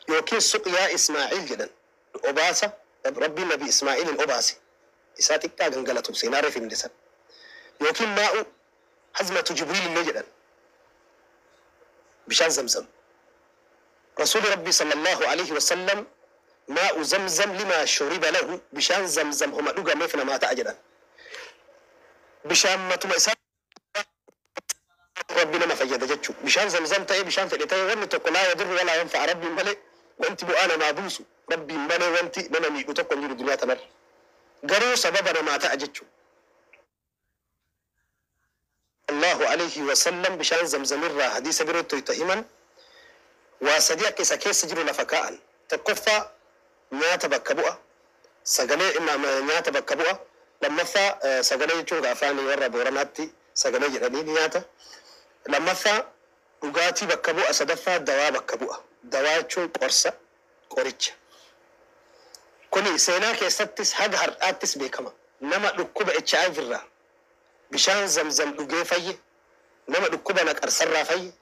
Yookiin suqyaa Ismaaciil jedhan, obaasa Rabbiin Nabi Ismaaciilin obaase isaa xiqqaa gangalatu seenaa reef himne san. Yookiin maa'u hazmatu Jibriil illee jedhan bishaan Zamzam. Rasuuli Rabbii sallallahu alaihi wasallam maa'u Zamzam limaa shuriba lahu, bishaan Zamzam homa dhugameef namaa ta'a jedhan. Bishaan matuma isaa Rabbi nama fayyada jechuu. Bishaan Zamzam ta'ee bishaan fedhe ta'ee, wanni tokko laa yadurru walaa yanfa'a Rabbiin malee, wanti bu'aa namaa buusu Rabbiin malee wanti nama miidhu tokko hin jiru duniyaa tanarra. Garuu sababa namaa ta'a jechuu. Allahu alayhi wasallam bishaan Zamzamirraa hadiisa birootti wayta himan waa sadi akka isa keessa jiru lafa kaa'an. Tokkoffaa, nyaata bakka bu'a, sagalee nyaata bakka bu'a. Lammaffaa, sagalee jechuun afaan warra Booranaatti sagalee jedhanii nyaata. Lammaffaa, dhugaatii bakka bu'a. Sadaffaa, dawaa bakka bu'a. Dawaa jechuun qorsa, qoricha. Kuni seenaa keessattis haga har'aattis beekama. Nama dhukkuba HIV irraa bishaan Zamzam dhugee fayye, nama dhukkuba naqarsarraa fayye,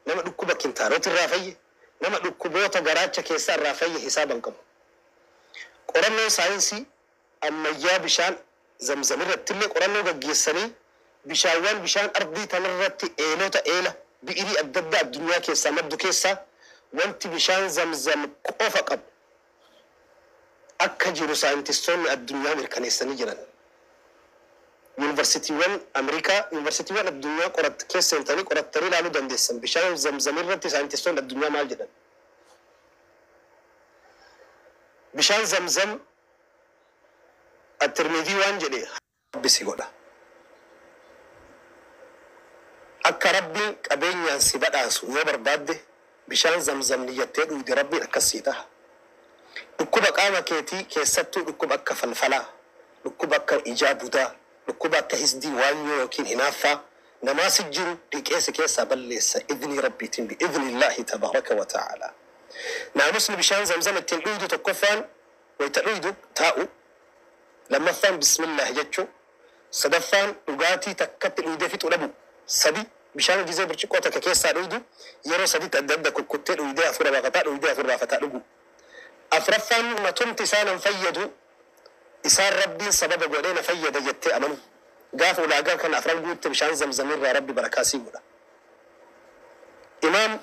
nama dhukkuba kintaarot irraa fayye, nama dhukkuboota garaacha keessaa irraa fayye hisaaban qabu. Qorannoon saayinsii ammayyaa bishaan Zamzam irrattillee qorannoo gaggeessanii, bishaawwan bishaan ardii tanarratti eelota eela bi'irii adda addaa addunyaa keessaa maddu keessaa wanti bishaan Zamzam qofa qabu akka jiru saayintistoonni addunyaa mirkaneessanii jiran. Yuunivarsiitiiwwan Ameerikaa, yuunivarsiitiiwwan addunyaa qorat keessa seentanii qorattanii ilaaluu dandeessan. Bishaan Zamzam irratti saayintistoonni addunyaa maal jedhan? Bishaan Zamzam At-Tirmidhii waan jedhe, Rabbi si godha. Akka Rabbiin qabeenyaan si badhaasu yoo barbaadde, bishaan Zamzam niyyattee dhuyde, Rabbiin akkas sii taha. Dhukkuba qaama keetii, keessattuu dhukkuba akka falfalaa, dhukkuba akka ijaa budaa, dhukkuba akka hisdii waanyoo yookiin hinaaffaa namaa si jiru dhiqee si keessaa balleessa idnii Rabbiitiin, bi'idhnillaahi tabaaraka wa ta'aalaa. Naamusni bishaan Zamzam ittiin dhuydu, tokkoffaan wayta dhuydu taa'u, lammaffaan bismillaah jechuu, sadaffaan dhugaatii takkatti dhuydee fixuu dhabu. Sadi, bishaan gizee burcuqqoo takka keessaa dhuydu yeroo saditti adda adda kukkuttee dhuydee hafuura baafataa, dhuydee hafuura baafataa dhugu. Afraffaan, matumti isaa nan fayyadu, isaan Rabbiin sababa godhee na fayyada jettee amanu. Gaafa ulaagaa kana afran guutte, bishaan Zamzamirraa Rabbi barakaa sii godha. Imaam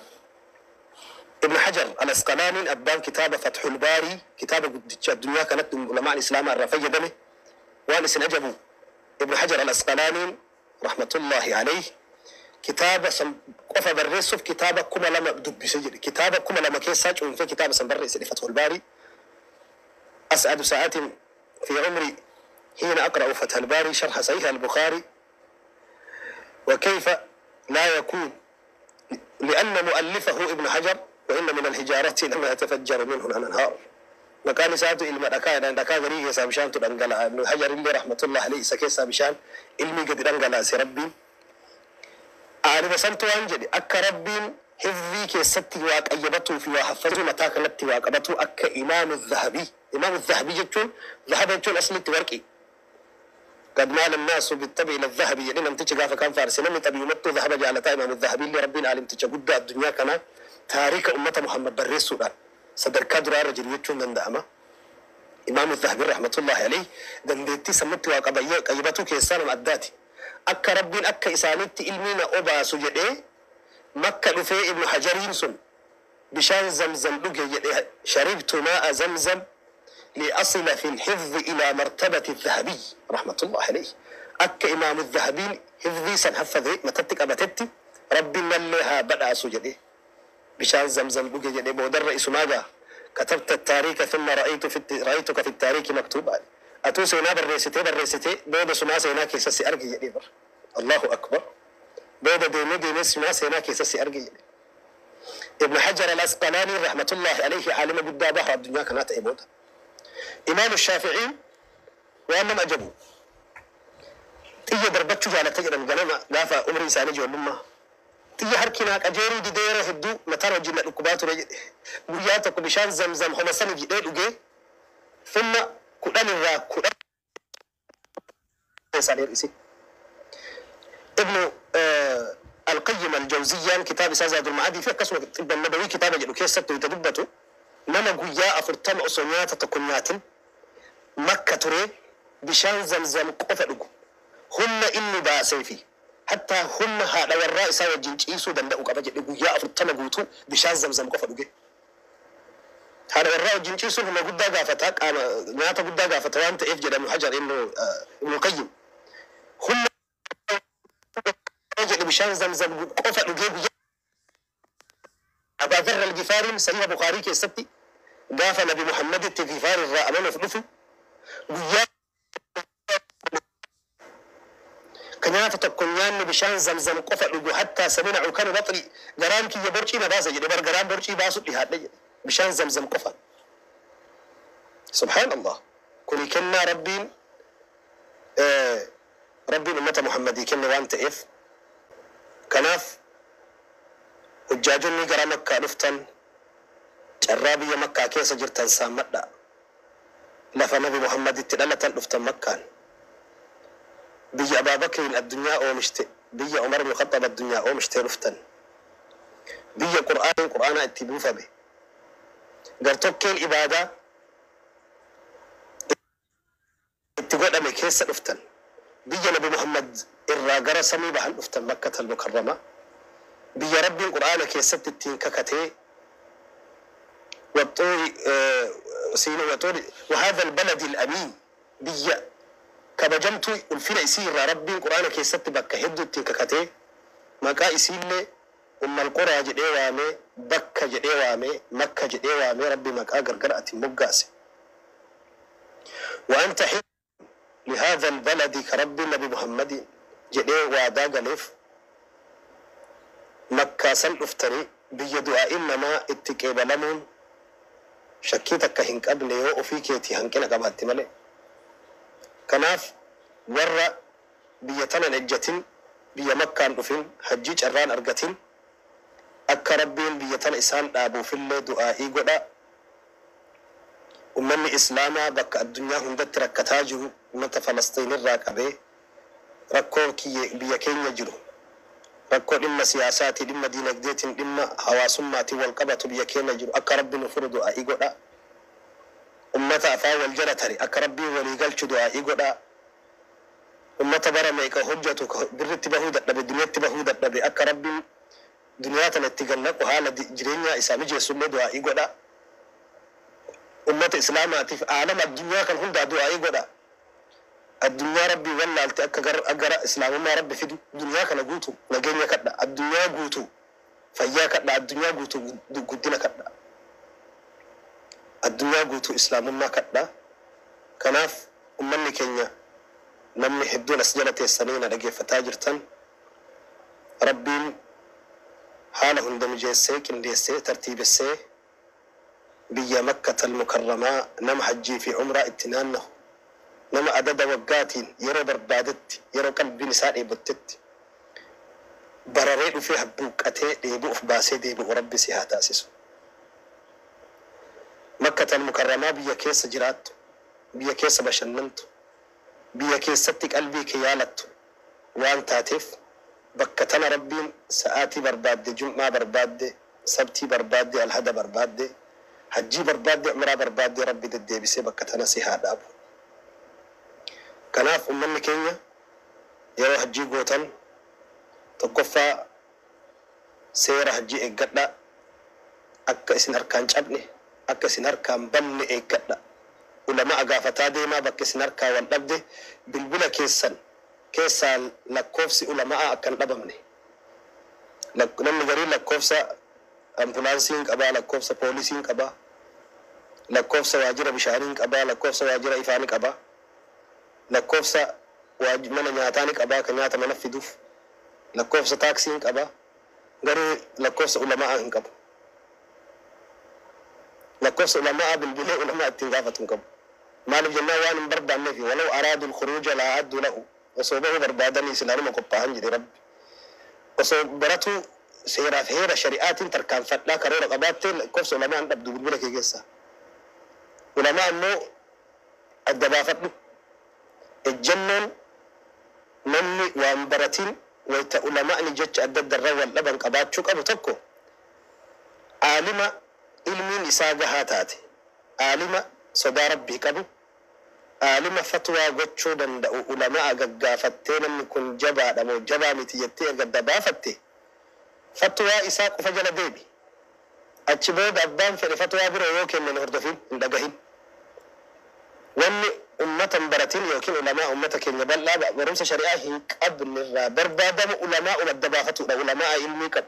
Ibn Hajar Al-Asqalaaniin, abbaan kitaaba Fathul Baarii, kitaaba guddicha addunyaa kanatti ulamaan Islaamaa irraa fayyadame, waan isin ajabu Ibn Hajar Al-Asqalaaniin rahmatullahi alayh kitaaba san qofa barreessuuf kitaaba 2000 dubbise jedhe. Kitaaba 2000 keessaa cuunfee kitaaba san barreesse jedhe, Fathul Baarii. أسعد ساعات في عمري حين أقرأ فتح الباري شرح صحيح البخاري، وكيف لا يكون لأن مؤلفه ابن حجر، وإن من الحجارة لما يتفجر منه الأنهار. Maqaan isaatu ilma dhakaa, dhakaa garii keessaa bishaantu dhangala'a. Ibn Hajar illee rahmatullah alayhi isa keessaa bishaan ilmi gadi dhangalaase Rabbiin. Aalima santu waan jedhe, akka Rabbiin hifzii keessatti waa qayyabatuu fi waa haffazuu mataa kanatti waa qabatu akka Imaamu Zahabii. Imaamu Zahabii jechuun, zahaba jechuun aslitti warqii. قد مال الناس بالطبع إلى الذهب jedhee namtichi gaafa kaan faarse, namni xabii'umattuu zahaba jaalataa. Imaamu Zahabii illee Rabbiin aalimticha guddaa addunyaa kanaa taarika ummata Muhammad barreessuudhaan sadarkaa duraa irra jiru jechuun danda'ama. Imaamu Zahabii rahmatullahi alayhi dandeettii sammutti waa qayyabatuu keessaa nama addaati. Akka Rabbiin akka isaanitti ilmii na obaasu jedhee Makka dhufee Ibnu Hajariin sun bishaan Zamzam dhuge jedhe. شربت ماء زمزم لأصل في الحفظ إلى مرتبة الذهبي رحمة الله عليه. Akka Imaamu Zahabiin hifzii san haffazee matatti qabatetti Rabbiin nallee haa badhaasu jedhe bishaan Zamzam dhuge jedhe. Boodarra isumaa gaa كتبت التاريخ ثم رأيت في رأيتك في التاريخ مكتوبا، atuu seenaa barreessitee barreessitee booda sumaa seenaa keessa si arge jedhee bar. Allahu akbar. Booda deemee deemee sumaa seenaa keessa si arge jedhe. Ibn Hajar Al-Asqalaanii rahmatullahi alayhi aalima guddaa baha addunyaa kanaa ta'e booda. Imaamu Shaaficiin waan nama ajabu xiyya darbachuu jaalata jedhan. Ganama gaafa umrii isaanii ijoollummaa xiyya harki naa qajeeluu didee yeroo hedduu mataan wajjin na dhukkubaa ture jedhe. Guyyaa tokko bishaan Zamzam homa sani jedhee dhugee thumma 10 irraa 10 keessaa hir'ise. Ibnu Alqayyim Aljawziyyaan kitaaba isaa Zaadul Ma'adii fi akkasuma Xibba Nabawii kitaaba jedhu keessatti wayita dubbatu Nama guyyaa 40 osoo nyaata tokko hin nyaatin Makka turee bishaan Zamzam qofa dhugu, humna inni baasee fi hattaa humna haadha warraa isaa wajjin ciisuu danda'u qaba jedhe guyyaa 40 guutuu bishaan Zamzam qofa dhuge. Haadha warraa wajjin ciisuun humna guddaa gaafata, qaama nyaata guddaa gaafata waan ta'eef jedha Ibnu Hajar Ibnu Ibnul Qayyim. Humna jedhe bishaan Zamzam qofa dhugee guyyaa Abaa Dharr Al-Gifaariin Sahiha Bukhaarii keessatti gaafa Nabi Muhammaditti Gifaar irraa amanuuf dhufu guyyaa ka nyaata tokko hin nyaanne bishaan Zamzam qofa dhugu hattaa samina ukanu baxni garaan kiyya borcii na baasa jedhe bar garaan borcii baasu dhihaadhe jedhe bishaan Zamzam qofa. Subhaan Allah kuni kennaa Rabbiin Rabbiin ummata Muhammadii kenne waan ta'eef kanaaf Hujjaajonni gara Makkaa dhuftan carraa biyya Makkaa keessa jirtan saammadhaa. Lafa Nabi Muhammad itti dhalatan dhuftan Makkaan. Biyya Abaa Bakriin addunyaa oomishte, biyya Umar ibnu Khaxxaab addunyaa oomishtee dhuftan. Biyya Qur'aaniin Qur'aanaa itti buufame. Gartokkeen ibaadaa itti godhame keessa dhuftan. Biyya Nabi Muhammad irraa gara samii bahan dhuftan Makkatal Mukarramaa. Biyya Rabbiin Qur'aana keessatti ittiin kakatee Waxxuuri Siina waxxuuri wahaadhal baladil amiin biyya kabajamtuu ulfina isii irraa Rabbiin Qur'aana keessatti bakka hedduu ittiin kakatee maqaa isiillee Ummal Quraa jedhee waamee Bakka jedhee waamee Makka jedhee waamee Rabbi maqaa gargar atiin moggaase. Wa anta xillun lihaadhal baladi ka Rabbiin nabi Muhammadiin jedhee waadaa galeef Makkaa san dhuftanii biyya du'aa'iin namaa itti qeebalamuun shakkii takka hin qabne yoo ofii keetii hanqina qabaatte malee. Kanaaf warra biyya tana hin ejjatin, biyya Makkaan dhufin, hajjii carraan argatin akka Rabbiin biyya tana isaan dhaabuufillee du'aa'ii godhaa. Ummanni Islaamaa bakka addunyaa hundatti rakkataa jiru ummata Falasxiinirraa qabee rakkoon biyya keenya jiru rakkoo dhimma siyaasaatii, dhimma diinagdeetiin, dhimma hawaasummaatiin wal qabatu biyya keenya jiru akka Rabbi nu furu du'aa'ii godhaa. Ummata afaan wal jala tare akka Rabbiin walii galchu du'aa'ii godhaa. Ummata bara meeqa hojjatu ka birritti bahuu dadhabe, duniyatti bahuu dadhabe akka Rabbiin duniyaa tana itti gad naqu haala jireenyaa isaa mijeessullee du'aa'ii godhaa. Ummata Islaamaatiif aalama addunyaa kan hundaa du'aa'ii godhaa. Addunyaa Rabbii wallaalte akka gara Islaamummaa Rabbi fidu duniyaa kana guutu nageenya kadha. Addunyaa guutu fayyaa kadha. Addunyaa guutu guddina kadha. Addunyaa guutuu Islaamummaa kadha. Kanaaf ummanni keenya namni hedduun as jala teessanii na dhageeffataa jirtan Rabbiin haala hunda mijeessee qindeessee tartiibessee biyya Makkatal Mukarramaa nama hajjii fi umraa itti naannahu, nama adada waggaatiin yeroo barbaadetti, yeroo qalbiin isaa dheebottetti bararee dhufee habbuuqqatee dheebuu of baasee deebi'u Rabbi si haa taasisu. Makkatal Mukarramaa biyya keessa jiraattu, biyya keessa bashannantu, biyya keessatti qalbii kee yaalattu waan taateef bakka tana Rabbiin sa'aatii barbaadde jum'aa barbaadde, sabtii barbaadde, alhada barbaadde, hajjii barbaadde, umraa barbaadde Rabbi deddeebisee bakka tana si haa dhaabu. Kanaaf ummanni keenya yeroo hajjii gootan tokkoffaa seera hajjii eeggadhaa, akka isin harkaa hin cabne, akka isin harkaa hin banne eeggadha. Ulama'a gaafataa deemaa bakka isin harkaa wal dhabde bilbila keessan keessaa lakkoofsi ulama'aa akka hin dhabamne. Namni gariin lakkoofsa ampulaansii hin qabaa, lakkoofsa poolisii hin qabaa, lakkoofsa waajjira bishaanii hin qabaa, lakkoofsa waajjira ifaa ni qabaa, lakkoofsa mana nyaataa ni qabaa ka nyaata mana fiduuf, lakkoofsa taaksii hin qabaa, garuu lakkoofsa ulama'aa hin qabu. Lakkoofsa ulama'aa bilbilee ulamaa ittiin gaafatu hin qabu. Maaliif jennaan waan hin barbaanneefi walaw araadul khuruuja laa a'addu lahu osoo bahuu barbaadanii silaa numa qophaahan jedhe Rabbi. Osoo baratuu seeraaf heera shari'aatiin tarkaanfadhaa karoora qabaattee lakkoofsa ulamaa hin dhabdu bilbila kee keessaa. Ulamaa immoo adda baafadhu. Ejjennoon namni waan baratiin wayta ulama'ni jecha adda adda irra wal dhaban qabaachuu qabu tokko aalima ilmiin isaa gahaa taate, aalima sodaa Rabbii qabu, aalima fatwaa gochuu danda'u ulama'a gaggaafattee namni kun jabaadha moo jabaa miti jettee erga adda baafatte, fatwaa isaa qofa jala deemi. Achi booda abbaan fedhe fatwaa biroo yoo kenne hin hordofin, hin dhagahin. Wanni ummata hin baratin yookiin ulamaa ummata keenya bal'aa barumsa shari'aa hin qabne irraa barbaadamu ulamaa'uma adda baafatuudha, ulamaa'a ilmii qabu.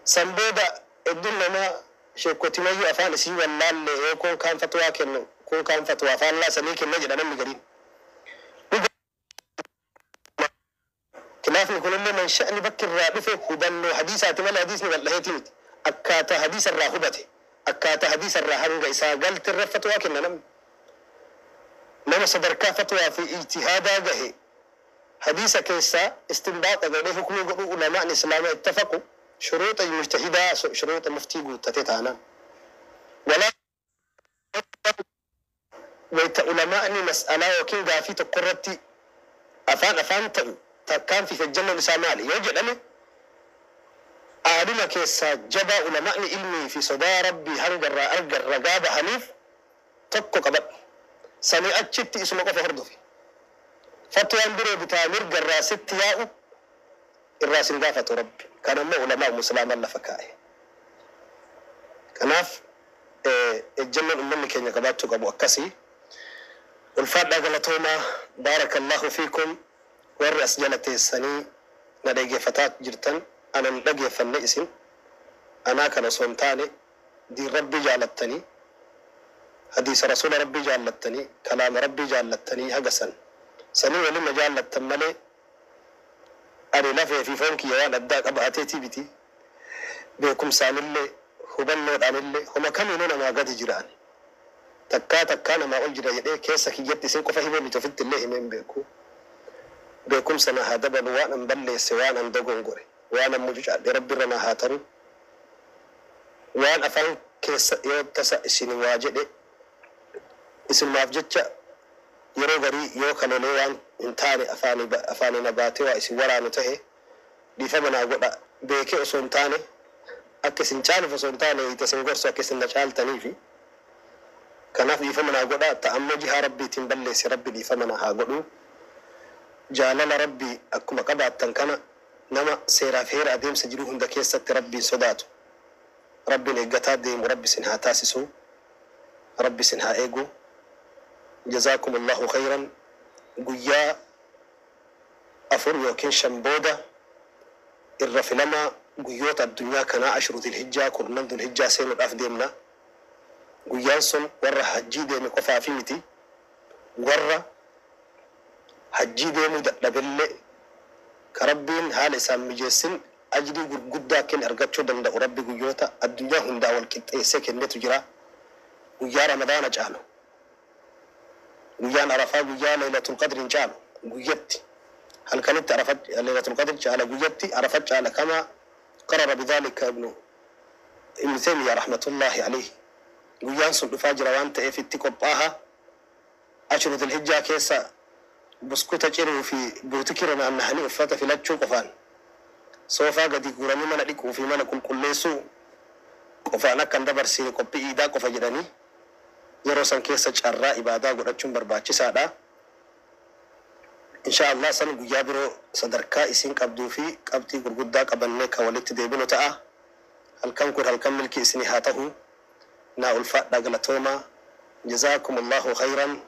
San booda hedduun namaa sheekkotimayyuu afaan isii wallaalle yoo kun kaan fatwaa kennu kun kaan fatwaa faallaa sanii kenna jedha namni gariin. Khilaafni kunillee mansha'ni bakki irraa dhufe hubannoo hadiisaati malee hadiisni wal dhaheetii miti. Akkaataa hadiisa irraa hubate, akkaataa hadiisa irraa hanga isaa galte irra fatwaa kenna namni. Nama sadarkaa fatwaa fi ijtihaadaa gahe hadiisa keessaa istinbaaxa godhee hukmii godhuu ulamaan islaamaa ittafaqu, shuruuxa mujtahidaa, shuruuxa muftii guuttate taanaan. Walaa wayta ulamaa'ni mas'alaa yookiin gaafii tokko irratti afaan afaan ta'u tarkaanfii fi ejjennoon isaa maali yoo jedhame, aalima keessaa jabaa ulamaa'ni ilmii fi sodaa Rabbii hanga irraa argan ragaa bahaniif tokko qabadhu. Sanii achitti isuma qofa hordofi. Fatwaan biroo bitaa mirga irraa sitti yaa'u irraa sin gaafatu Rabbi. Kan ammoo ulamaa islaamaan lafa kaa'e. Kanaaf ejjennoon ummanni keenya qabaachuu qabu akkasii. Ulfaadhaa, galatoomaa, baarakallahu fiikum. Warri as jala teessanii na dhageeffataa jirtan, ana hin dhageeffanne isin anaa kana osoo hin taane diin Rabbii jaalattanii, hadiisa rasuula Rabbii jaallattanii, kalaama Rabbii jaallattanii, haga san sanii walin na jaallattan malee ani lafee fi foon kiyya waan addaa qabaateetii miti. Beekumsaanillee hubannoodhaanillee homa kamiinuu namaa gadi jira. Ani takkaa takkaa namaa ol jira jedhee keessa kiyyatti isin qofa himee miti, ofitti illee himee hin beeku. Beekumsa na haa dabalu. Waan an balleesse, waan an dogongore, waan an mucucaadhe Rabbi irra na haa taru. Waan afaan keessa yoo tasa isin waa jedhe isinumaaf jecha, yeroo garii yoo kalolee waan hin taane afaanii na baatee waa isin waraanu tahe dhiifama naa godha. Beekee osoo hin taane, akka isin caaluuf osoo hin taane, hiita isin gorsu akka isin na caaltaniifi. Kanaaf dhiifama naa godha. Ta ammoo jihaa Rabbiitiin balleesse Rabbi dhiifama na haa godhu. Jaalala Rabbii akkuma qabaattan kana, nama seeraaf heera adeemsa jiruu hunda keessatti Rabbiin sodaatu, Rabbiin eeggataa deemu Rabbi isin haa taasisu, Rabbi isin haa eegu. Jazaakum Allahu khayran. Guyyaa 4 yookiin 5 booda irra filamaa guyyoota addunyaa kanaa, ashru Dhulhijjaa, 10 Dhulhijjaa seenuudhaaf deemna. Guyyaan sun warra hajjii deeme qofaafi miti, warra hajjii deemuu dadhabellee ka Rabbiin haala isaan mijeessin ajrii gurguddaa akka inni argachuu danda'u Rabbi guyyoota addunyaa hundaa wal qixxeessee kennetu jira. Guyyaa Ramadaana caalu, guyyaan Arafaa guyyaa Laylatul Qadriin caalu, guyyatti halkanitti Arafa Laylatul Qadr caala, guyyatti Arafa caala, kama qarara bidhalika Ibnu Taymiya rahmatullahi alayhi. Guyyaan sun dhufaa jira waan ta'eef itti qophaaha. Ashru Dhulhijjaa keessa buskuta ciruu fi buutikirra naannahanii uffata filachuu qofaan, soofaa gadi guuranii mana dhiquu fi mana qulqulleessuu qofaan akka hin dabarsine, qophii iidaa qofa jedhanii, yeroo san keessa carraa ibaadaa godhachuun barbaachisaadha. Insha Allah san guyyaa biroo sadarkaa isiin qabduu fi qabxii gurguddaa qabannee kan walitti deebinu ta'a. Halkan kun halkan milkii isinii haa tahu. Naa ulfaadhaa, galatoomaa. Jazaakum Allahu khayran.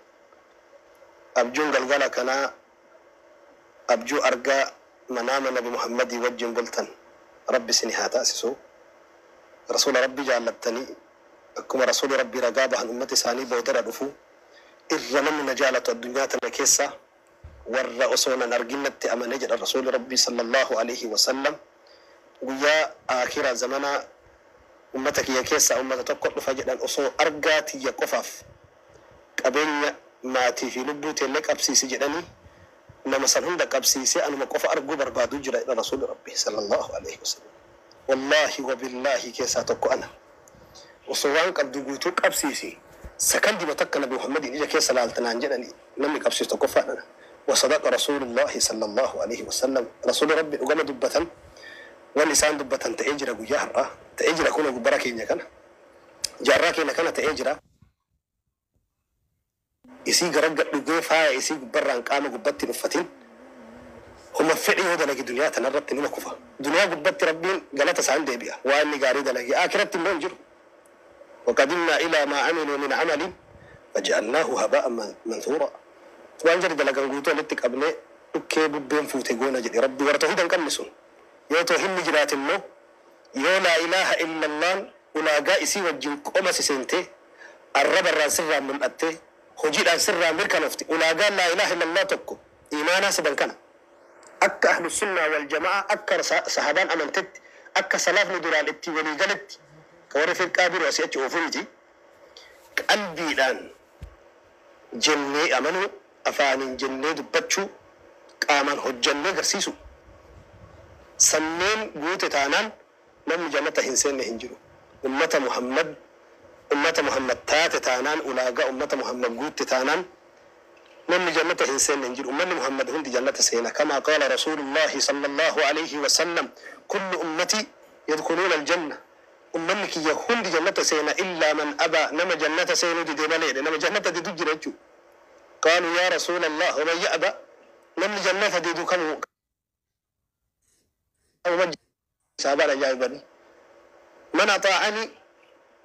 Abjuun galgala kanaa abjuu argaa manaama Nabi Muhammadii wajjin bultan Rabbi isinii haa taasisu. Rasuula Rabbii jaallattanii akkuma Rasuuli Rabbii ragaa bahan ummata isaanii boodarra dhufu irra namni na jaalatu addunyaa tana keessa warra osoo nan argin natti amane jedhan Rasuuli Rabbii sallallahu alaihi wasallam. Guyyaa aakhira zamanaa ummata kiyya keessaa ummata tokko dhufa jedhan, osoo argaa tiyya qofaaf qabeenya maatii fi lubbuu teellee qabsiisi jedhanii nama san hunda qabsiisee anuma qofa arguu barbaadu jira jedhan Rasuuli Rabbii sallallahu alaihi wasallam. Wallaahi wabillaahi keessaa tokko ana. Osoo waan qabdu guutuu qabsiisi, sakandima takka Nabi Muhammadiin ija keessa laaltanaan jedhanii namni qabsiisu tokkoffaadha. Wasadaqa Rasuulullahi sallallahu alaihi wasallam. Rasuuli Rabbi dhugama dubbatan. Wanni isaan dubbatan ta'ee jira, guyyaa har'aa ta'ee jira, kun bara keenya kana. Jaarraa keenya kana ta'ee jira. Isii garagga dhugee faaya isii gubbarraan qaama gubbatti hin uffatin. Homa fedhi yoo dalage duniyaa tanarratti nima kufa. Duniyaa gubbatti Rabbiin galata isaan deebi'a. Waan inni gaarii dalage. Akiratti immoo hin jiru. وقدمنا إلى ما عملوا من عمل فجعلناه هباء منثورا. Waan jedhe dalagan guutuu walitti qabnee dhukkee bubbeen fuute goona jedhe Rabbi warra tawhiida hin qabne sun. Yoo tawhiidni jiraate immoo, yoo laa ilaaha illallaan ulaagaa isii wajjin qoma si seentee, arraba irraan sirraa mul'attee, hojiidhaan sirraa mirkanoofte, ulaagaan laa ilaaha illallah tokko imaanaa sadan kana. Akka ahlu sunnaa wal jamaa, akka sahabaan amantetti, akka salaafni duraan itti walii galetti, ka warri firqaa biroo asii achi oofuu miti, qalbiidhaan jennee amanuu, afaaniin jennee dubbachuu, qaamaan hojjannee agarsiisu. Sanneen guute taanaan namni jannata hin seenne hin jiru. Ummata Muhammad, ummata Muhammad taate taanaan, ulaagaa ummata Muhammad guutte taanaan, namni jannata hin seenne hin jiru. Ummanni Muhammad hundi jannata seena. كما قال رسول الله صلى الله عليه وسلم: كل أمتي يدخلون الجنة. Ummanni kiyya hundi jannata seena إلا من أبى, nama jannata seenuu dide malee. Nama jannata didu jira jechuu. قالوا يا رسول الله ومن يأبى? Namni jannata didu kamu? Sahabaan ajaa'ibanii. من أطاعني,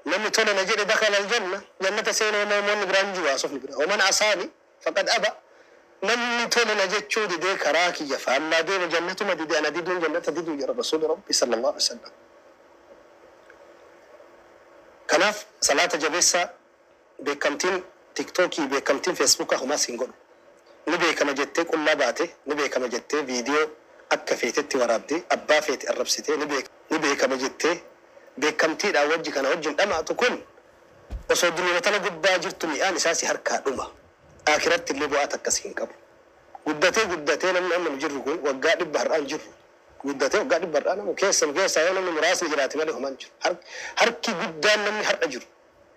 namni tola na jedhe, دخل الجنة, jannata seenuu. Namoonni biraan jiru haasofni bira. ومن عصاني فقد أبى. Namni tola na jechuu didee karaa kiyya faallaa deeme jannatuma dide, ana diduun jannata diduu jira rasuuli Rabbi صلى الله عليه وسلم. Kanaaf salaata jabeessaa. Beekamtiin Tiktookii, beekamtiin Feesbuukaa homaas hin godhu. Ni beekama jettee qullaa baate, ni beekama jettee viidiyoo akka feetetti waraabdee abbaa feete arrabsitee, ni beekama jettee beekamtiidhaan wajji kana wajjin dhamaatu kun osoo duniyaa tana gubbaa jirtu mi'aan isaa si harkaa dhuma. Akiratti illee bu'aa takkas hin qabu. Guddatee guddatee namni amma nu jirru kun waggaa 100 har'aan jirru. Guddatee waggaa 100 har'aa namu keessa nu keessaa yoo namni muraasni jiraate malee homaan jiru. Harki guddaan namni har'a jiru.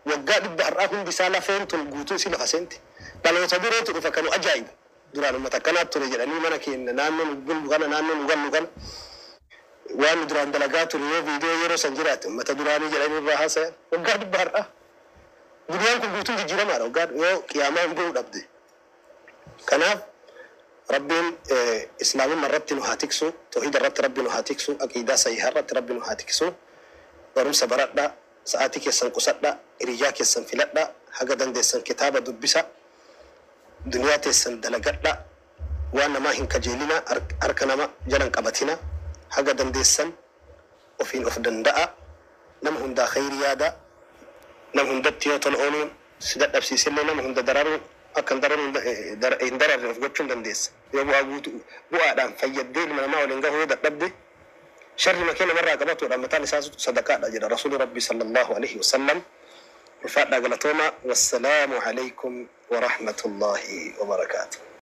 Waggaa 100 har'aa hundi isaa lafeen tun guutuu isii lafa seenti. Dhaloota birootu dhufa kanu ajaa'ibu. Duraan uummata akkanaatu ture jedhanii mana keenya naannoo nu bullu kana, naannoo nu gallu kana, waan nu duraan dalagaa ture yoo viidiyoo yeroo san jiraate uummata duraanii jedhanii irraa haasayan. Waggaa 100 har'aa. Duniyaan kun guutuun jijjiiramaadha waggaa yoo qiyaamaa hin bu'uu dhabde. Kanaaf Rabbiin islaamummaa irratti nu haa tiksu, tawhiida irratti Rabbi nu haa tiksu, aqiidaa sahihaa irratti Rabbi nu haa tiksu. Barumsa baradhaa, sa'aatii keessan qusadhaa, hiriyyaa keessan filadhaa, haga dandeessan kitaaba dubbisa, duniyaa teessan dalagadhaa, waan namaa hin kajeelina, harka nama jalan qabatina, haga dandeessan ofiin of danda'a, nama hundaa khayrii yaada, nama hundatti yoo tola ooluun si dadhabsiisillee nama hunda dararuu akka hin dararuu hin dararre of gochuu hin dandeessa. Yoo bu'aa guutuu bu'aadhaan fayyaddee ilma namaa waliin gahuu yoo dadhabde, sharri makee namarraa qabatuudhaan mataan isaa sadaqaadha jedha rasuuli Rabbi صلى الله عليه وسلم. Ulfaadhaa, galatooma. والسلام عليكم ورحمة الله وبركاته.